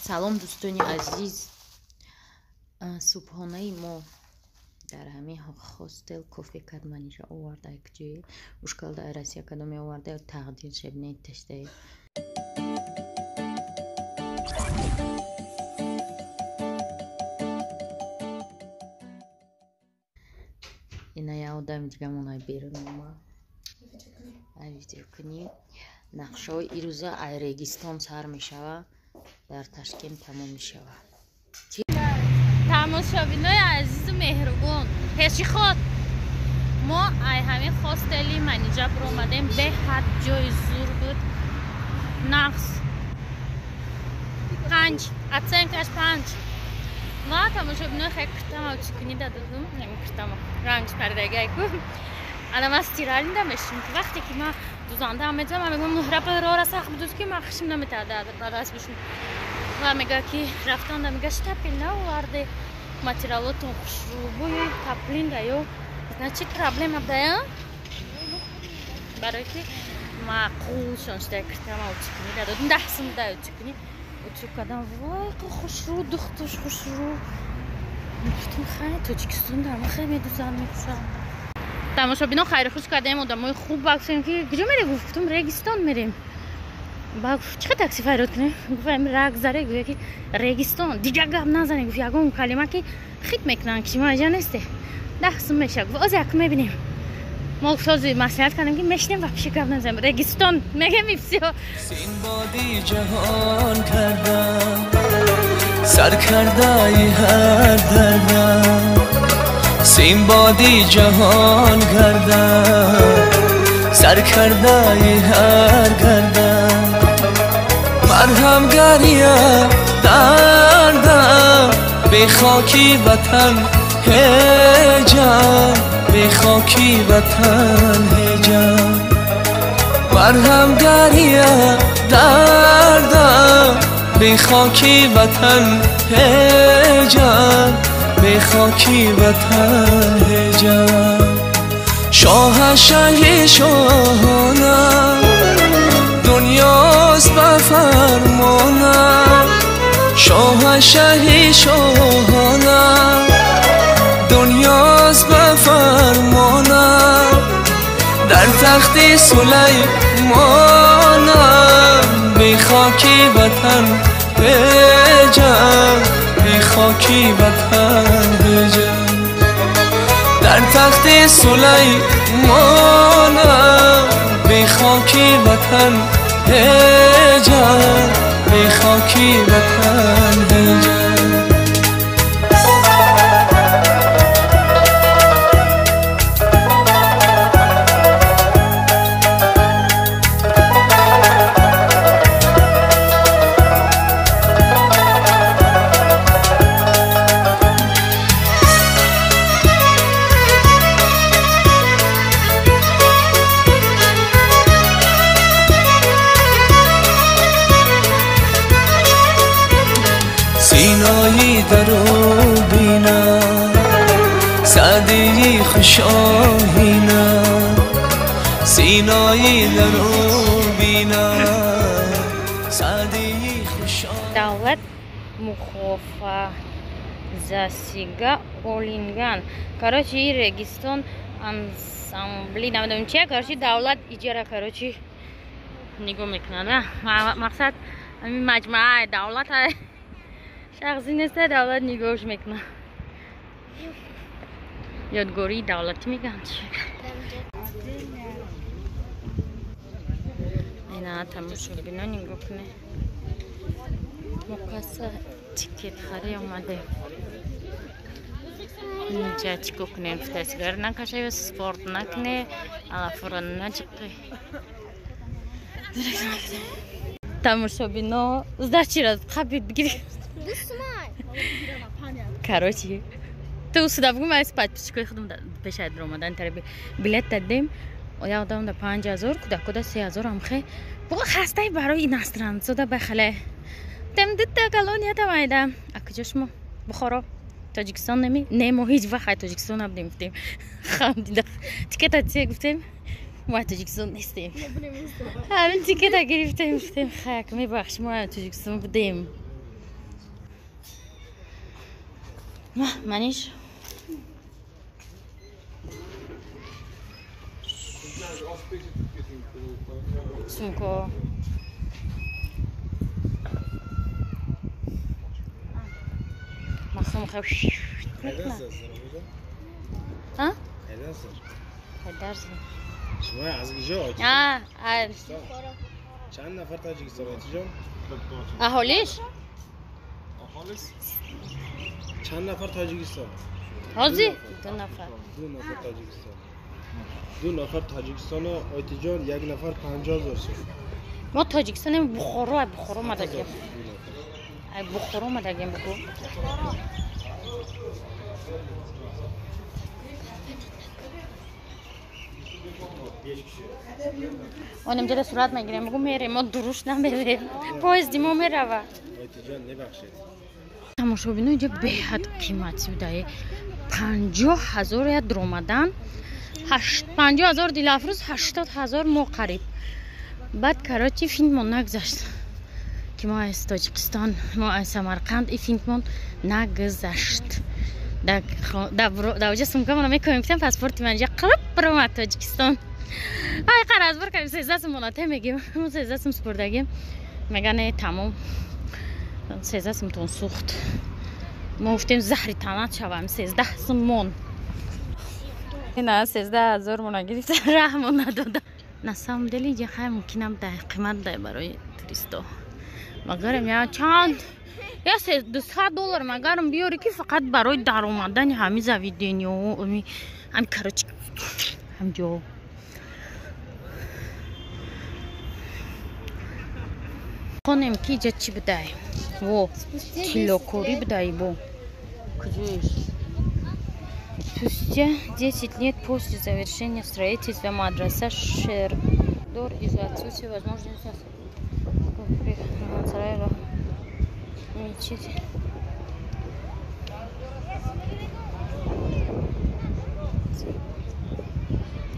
Салом, дӯстони азиз. Субҳонаи мо дар ҳамин хостел кофе кард, Манижа оварда, куҷое ушкалда Россия кадоме оварда, тақдир шабне таштае. Ина я одами дигамон ай берун омад. Ай видеокунӣ. Нақшаҳои ирӯза ай Регистон сар мешавад, дар Ташкент тамом мешавад. Тамошобинои азизу меҳрубон, пеши худ мо ай ҳамин хостели Манижа биромадем. Беҳад ҷои зур буд. Нақс 5, оценкаш 5. Ва тамошобинои хеле киртама чикунӣ дадодум, ҳамин киртама рангш паридагайку. Ана ман стиралинда мешинам, ки вақте ки ман дузандаам медузам, ман мегӯям муҳрапа рора сахт бидуз, ки ман хишм наметавад ба даст бишум. Ва мега ки рафтанда мега штапел наоварде, материалотон хушрӯ бӯи таплинда ё значит проблема бдая, барое ки маъқулшон шуда киртама учикунӣ дадодум, 10 сум да учикунӣ утюг кардам. Вой, хушрӯ духтуш хушрӯ. Гуфтум, хай Тоҷикистон дар ма хеле медузам, мепӯшам. Тамошобино, хайри хуш кардем, одамои хуб ба гуфтем ки куҷо мерем, гуфтум Регистон мерем. Ба гуфт, чӣ қадр такси фарёд кунем? Гуфт, раг заре, гуфт ки Регистон, дига гап назанем, гуфт ягон калима ки хит мекунанд, ки шумо аҷа несте. 10 сум меша, гуфт, оз як мебинем. Мо гуфт, ози маслиҳат кардем ки мешинем ва пеши гап назанем. Регистон мегем и всё. Синбоди ҷаҳон кардам, сар кардаи ҳар дардам, синбоди ҷаҳон гардам, сар кардаи ҳар гардам, марҳам гария дардам, бехоки ватан ҳеҷам, бехоки ватан ҳеҷам, марҳам гария дардам, бехоки ватан ҳеҷам, бехоки ватан ҳеҷам. Шоҳа шаҳи шоҳонам, дунёст ба фармонам, шоҳа шаҳи шоҳонам, дунёст ба фармонам, дар тахти Сулаймонам, бехоки ватан ҳеҷам, бехоки ватан ҳеҷам, дар тахти Сулаймонам, бехоки ватан ҳеҷам, бехоки ватан ҳеҷам. سینایی درو بینا، سعدی خوشاهینا، سینایی درو بینا، سعدی خوشاهینا. Давлат мухофазасига олинган. Короче, и Регистон ансамбли намедонам чия, короче, давлат иҷара, короче, нигоҳ мекунад. Мақсад ҳамин маҷмӯаи давлат шахсӣ неста, давлат нигоҳш мекунад. Ёдгории давлатӣ мегӯянд чи. Ина тамошобино, нигоҳ кунед. Мо касса тикетхарӣ омадем. Инҷа чӣ кунем? Гуфта сигар накашай, спорт накуне, алафура наҷиқӣ. Тамошобино, сдачира қабид бигирӣ. Короче, ту сюда бугум, аз подписчикои худам пешай омадан тараби билет дадем. Оя одам да 5000, кӯдакода 3000 амхе. Бо хастай барои иностранцо да бахале. Тем дитта колония тамайда. А куҷо шумо? Бухоро. Тоҷикистон неми? Не, мо ҳеҷ вақт Тоҷикистон набудем, гуфтем. Хам дида. Тикета чие гуфтем? Мо Тоҷикистон нестем. Ҳамин тикета гирифтем, гуфтем, хак мебахш, мо Тоҷикистон будем. Маниш. Сумко. Махсум хав. А? Хайдарзар. Шумо аз куҷо? Чанд нафар Тоҷикистон айтиҷон? Аҳолиш? Аҳолис? Чанд нафар Тоҷикистон? Ҳозир? 2 нафар. 2 нафар Тоҷикистон. 2 нафар Тоҷикистон айтиҷон, 1 нафар 50 000 сом. Мо Тоҷикистонем Бухоро, ай Бухоро омадагем. Ай Бухоро омадагем бугу. Онем ҷада сурат мегирем, бугу мерем, мо дуруш намерем. Поезди мо мерава. Айтиҷон, мебахшед. Тамошобино инҷа беҳад қимат будае. 50 000 я дуромадан, 50 000 Дилафрӯз, 80 000 мо қариб. Баъд короче филмон нагузашт, ки мо аз Тоҷикистон, мо аз Самарқанд, и филмон нагузашт. Дар оҷа сумкамона мекоем, гуфтам паспорти ман инҷа қилиб биромад Тоҷикистон. Ай қараз бор кардем, 13 сум монате мегим, мо 13 сум супурдагим. Мега не, тамом. 13 сумтон сӯхт. Мо гуфтем заҳри танат шавам, 13 сум мон. Ина 13 000 мона гирифта, раҳмон надода. На самом деле инҷа хай мумкинам дай қимат дай барои туристо. Магарам я чанд я $200 магарам биёри ки фақат барои даромадани ҳами заведениё, ҳами короче ҳамҷо. Хонем ки иҷа чӣ будай? Во, тиллокорӣ будай бо. Куҷоиш? Спустя 10 лет после завершения строительства мадраса Шердор из-за отсутствия возможности мечеть.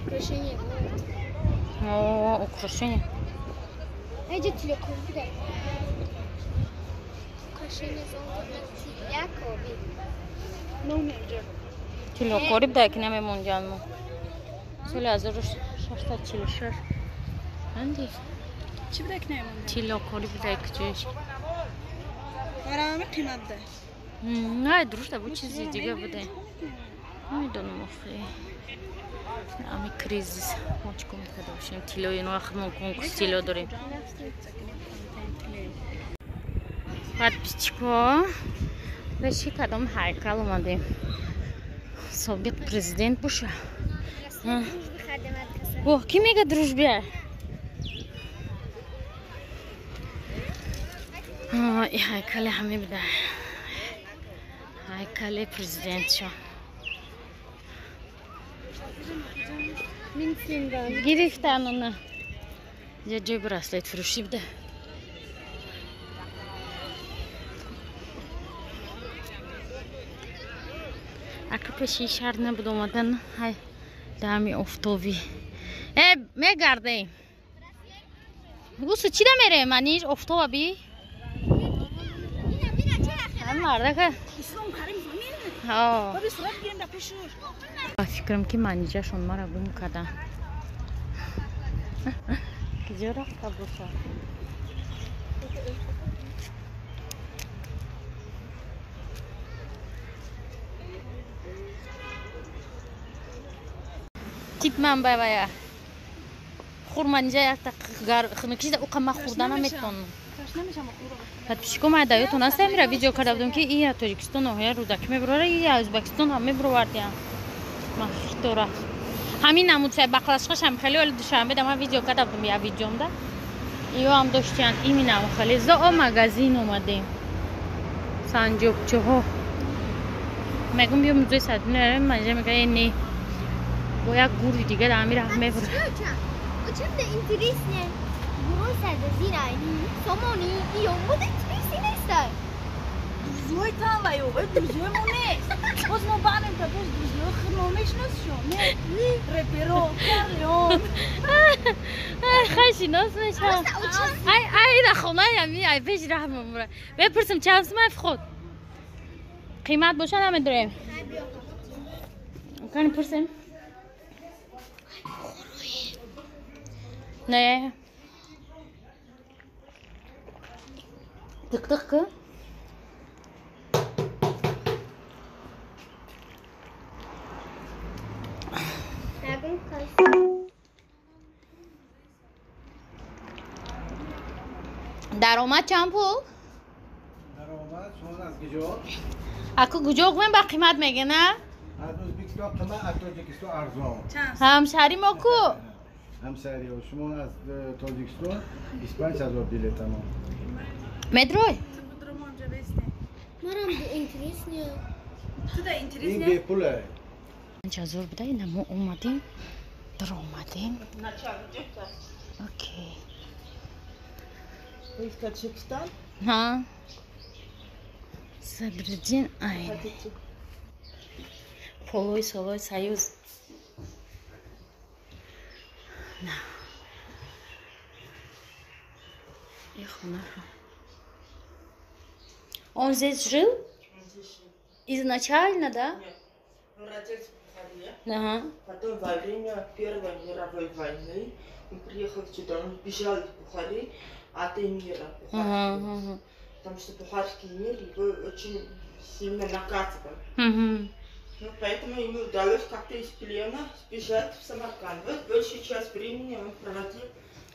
Украшение. О, украшение. Украшение золото тиллокорӣ. Тиллокорӣ будай ки намемонҷан мо. Соли 1646. Анди? Чӣ будай ки намемонҷан? Тиллокорӣ будай куҷоиш? Барами қимат дай. Не, дурушта бу чизи дига будай. Намедонам охи. Ами кризис. Мо чӣ кор мекарда бошем? Тилло ино вақт мо конкурс тилло дорем. Подписчико, пеши кадом ҳайкал омадем? Собиқ президент боша. О, ки мега дружбе? И ҳайкали ҳаме буда. Ҳайкали президентшо. Гирифтан она. Инҷа ҷои браслет фурӯшӣ буда. Ака пеши шаҳр набуд омадан, ҳай дами офтобӣ. Э, мегардем. Гусу чӣ да мерем? Маниш офтоба би? Мардака. Фикрам ки манижашон мара гум карда. Куҷо рафта боша? Тип ман бавая. Хур манижа якта хунукида уқа ма хӯрда наметонам. Подписчико ман даётон аст, амира видео карда будам ки ия Тоҷикистон ноҳия Рӯдакӣ мебурора, ия Ӯзбекистон ҳам мебуровардиям. Ман хитора. Ҳамин намудсай бақлашқашам хеле оли Душанбе да ман видео карда будам я видеомда. Иё ҳам доштиян иминам хеле зоомагазин омадем. Санҷобчиҳо. Мегум биё музей садина манижа мега э не. Бо як гурди дига да ҳамин раҳ мебура. Чем-то интереснее. Гурой садазина, сомони, иё, вот интереснее нестай. Друзья там, ваю, это друзья мо нест. Боз мо банем та пеш друзья худмо мешносшон, не? Реперо, Карлеон. Хай шинос мешавам. Ай, ай, дар хонаи ами, ай пеши раҳ мемура. Мепурсам чанд сум ай вход? Қимат боша намедурем. Кани пурсем? Не. Тық-тық ки? Даромад чанд пул? Даромад шумо аз куҷо? Аку куҷо гӯем ба қимат меге, на? Аз Ӯзбекистон қимат, аз Тоҷикистон арзон. Ҳамшаҳри мо ку? Ҳамшаҳриҳо шумо аз Тоҷикистон 25 ҳазор билетамо. Медрой? Марам интересно. Туда интересно? Ин бепуле. 5000 буда, ина мо омадем, даромадем. Окей. Вы из Таджикистана? Ха. Садриддин Айни. Полой солой союз. На. И хонаро. Он здесь жил? Он здесь жил. Изначально, да? Нет. Он родился в Бухаре. Ага. Потом во время Первой мировой войны он приехал сюда, он бежал из Бухары от эмира Бухарского. Ага, ага. Потому что бухарский эмир его очень сильно наказывал. Угу. Ну, поэтому ему удалось как-то из плена сбежать в Самарканд. Вот большую часть времени он проводил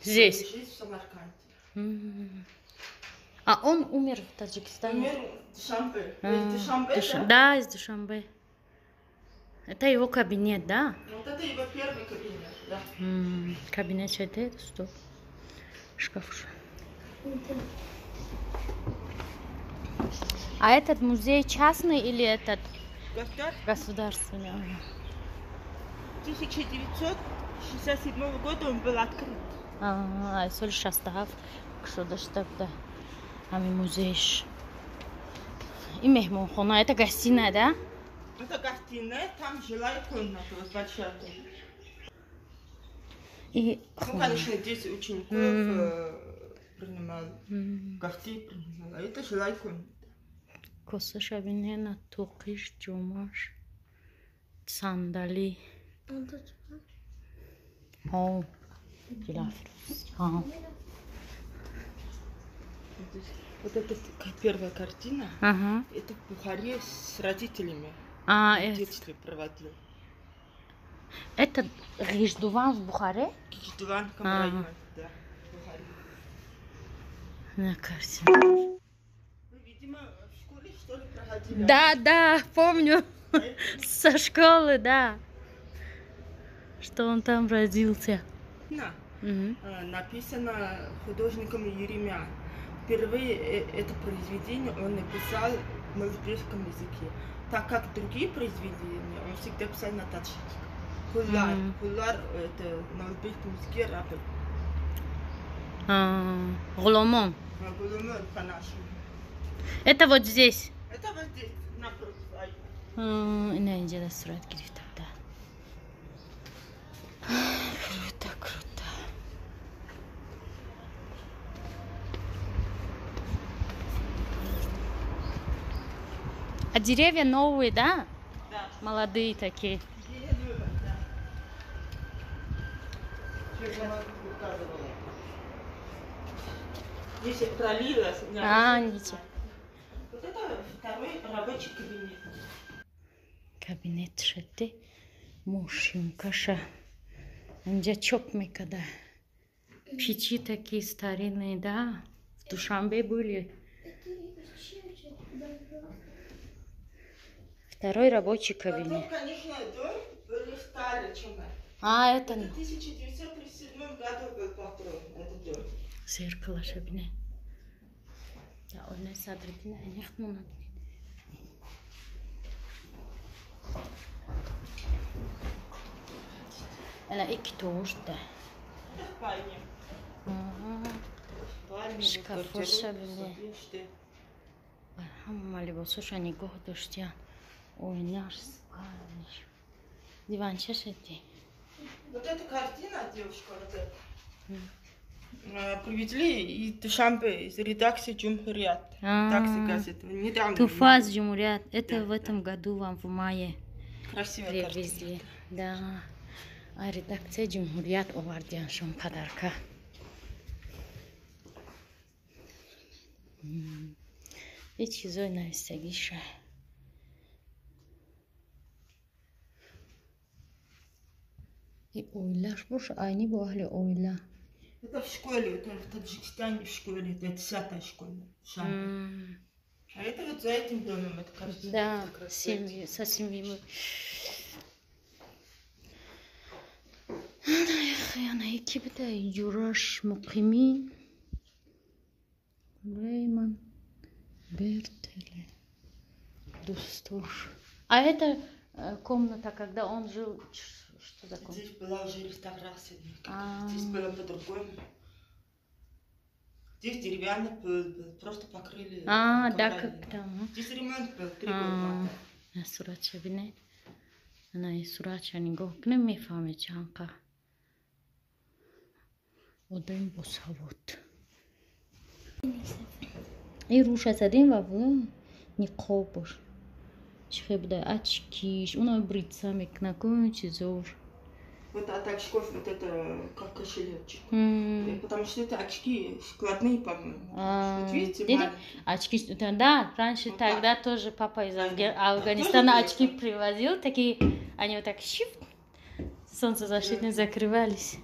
здесь, жизнь в Самарканде. Угу. А он умер в Таджикистане? Умер в Душанбе. Из Душанбе, да? Да, из Душанбе. Это его кабинет, да? Вот это его первый кабинет, да. Кабинет это что? Шкаф. А этот музей частный или этот? Государственный. 1967 года он был открыт. А, соли 67 кушода шуда буда. Ҳамин музейш. И меҳмонхона, это гостиная, да? Это гостиная, там жилая комната, вот большая комната. И... Ну, конечно, здесь учеников принимал, гостей принимал, а это жилая комната. Коса шабинена, тоқиш, ҷомаш, сандали. Ҳо, дилафрӯз. Ҳа. Вот это первая картина, ага. Это в Бухаре с родителями. А, в детстве проводил. Это Гиждуван в Бухаре? Гиждуван, район, да, в Бухаре. На картина. Вы, видимо, в школе, что ли, проходили? Да, да, помню. Со школы, да. Что он там родился. Да. Угу. Написано художником Еремян. Впервые это произведение он написал на узбекском языке, так как другие произведения он всегда писал на таджикском. Кулар, кулар это на узбекском языке рабы. Гуломон. Гуломон по-нашему. Это вот здесь? Это вот здесь, напротив. Ина инҷа сурат гирифта буда. Круто, круто. А деревья новые, да? Да. Молодые такие. Деревья, да. Здесь пролилось. А, ничего. Вот это второй рабочий кабинет. Кабинет шете мошинкаша. Инҷа чоп мекада. Печи такие старинные, да? В Душанбе были. Второй рабочий кабинет. Потом, конечно, дом были старый, чем это. А, это... В 1937 году был построен этот дом. Зеркало шабине. Да, он Садриддин Айни хмонад. Ана ики тош да. Спальня. Шкафо шабине. Ҳама либосоша нигоҳ доштиян. Ойнаш, спальня. Диванча шеди. Вот эта картина, девушка, вот эта. Привезли из Душанбе, из редакции Джумхурият. Редакции газеты. Недавно. Туфа аз Ҷумҳурият. Это в этом году вам в мае Красивая привезли. Да. А редакция Ҷумҳурият овардианшон подарка. И чизои навистагиша. И оилаш боша, айни бо аҳли оила. Это в школе, это в Таджикистане в школе, это 10-я школа. А это вот за этим домом, это кажется. Да, семьи, со семьей. Ана яки буда ҷураш муқимӣ Рейман Бертеле дӯстош. А это комната, когда он жил, что за комната? Здесь была уже реставрация. Здесь было по-другому. Здесь деревянный пол был, просто покрыли. А, да, как там. Здесь ремонт был 3 года назад. Суратша бинед. Ана суратша нигоҳ кунем, мефаҳмед чанқа. Одам босавод. Ин рӯша задем ва ниқоб бош. Чӣ хел буда очкиш, уна бритса мекуна, кун чизор. Вот от очков вот это как кошелечек. Потому что это очки складные, по-моему. Вот видите, маленькие. Очки, да, раньше вот тогда так. Тоже папа из Афганистана очки привозил, такие, они вот так shift, солнцезащитные закрывались.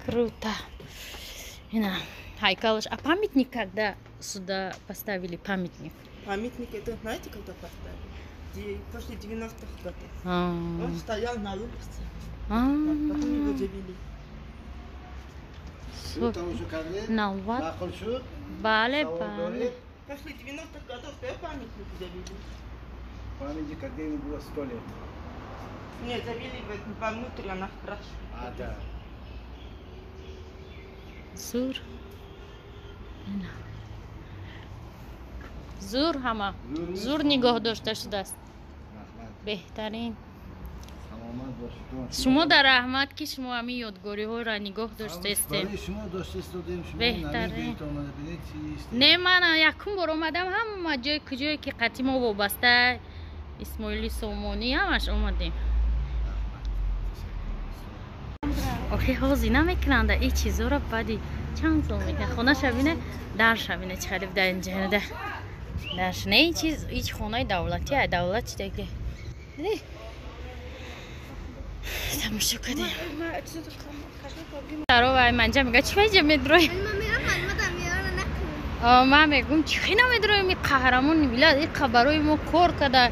Круто. Ина, Хайкалыш. А памятник когда сюда поставили памятник? Памятник это, знаете, когда поставили? После 90-х годов. Он стоял на улице. Потом его завели. Нават. Бале, бале. После 90-х годов да, памятник завели. Памятник, когда ему было 100 лет. Нет, завели вовнутрь, она хорошо. А, да. Зур. Зур ҳама. Зур нигоҳ дошта шудааст. Беҳтарин. Шумо дар раҳмат, ки шумо ҳамин ёдгориҳоро нигоҳ доштаистед. Беҳтарин. Не, ман якум бор омадам, ҳама ҷой куҷое ки қатъи мо вобаста Исмоили Сомонӣ ҳамаш омадем. Охи ҳозир намекунанда ин чизоро баъди чанд сол мекунанд. Хонаша бине, дарша бине чӣ хеле дар инҷа дарш. Не, ин чиз ҳеҷ хонаи давлатӣ, ай давлат чи деги. Тамошо кардем. Дарова манҷа мега чӣ ваҷа медрои? Ман мегум чӣ хина медроем, и қаҳрамони миллат, иқа барои мо кор када,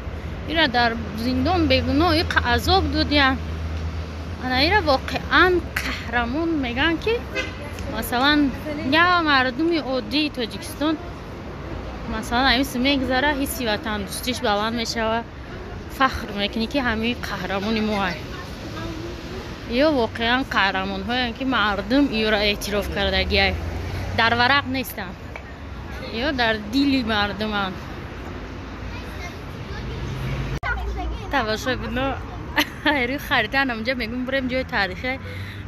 ира дар зиндон бегуноҳ иқа азоб додиян. Ана ира воқеан қаҳрамон меган, ки масалан я мардуми оддии Тоҷикистон масалан ҳамис мегзара, ҳисси ватандӯстиш баланд мешава, фахр мекунӣ, ки ҳамин қаҳрамони мо ай. Ё воқеан қаҳрамонҳоянд, ки мардум иёро эътироф кардагиай. Дар варақ нестанд, ё дар дили мардуманд. Тамошо бино рӯи харита анамҷа мегум бурем ҷои таърихи.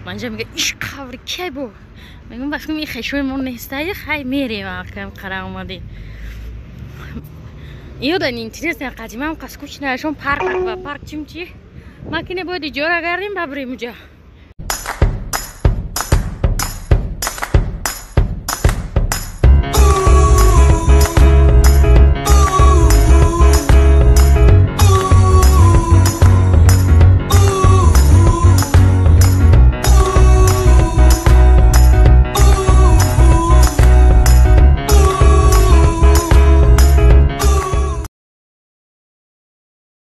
Манҷа мега иш қабри кай бо? Мегум ба фикрам ин хешои мо нестай, хай мерем акам қара омадем. Ё да интересно, қадимам қа скучно, шон парк ва парк чим чи? Ма ки не бояд иҷора гардем ба бурем уҷа.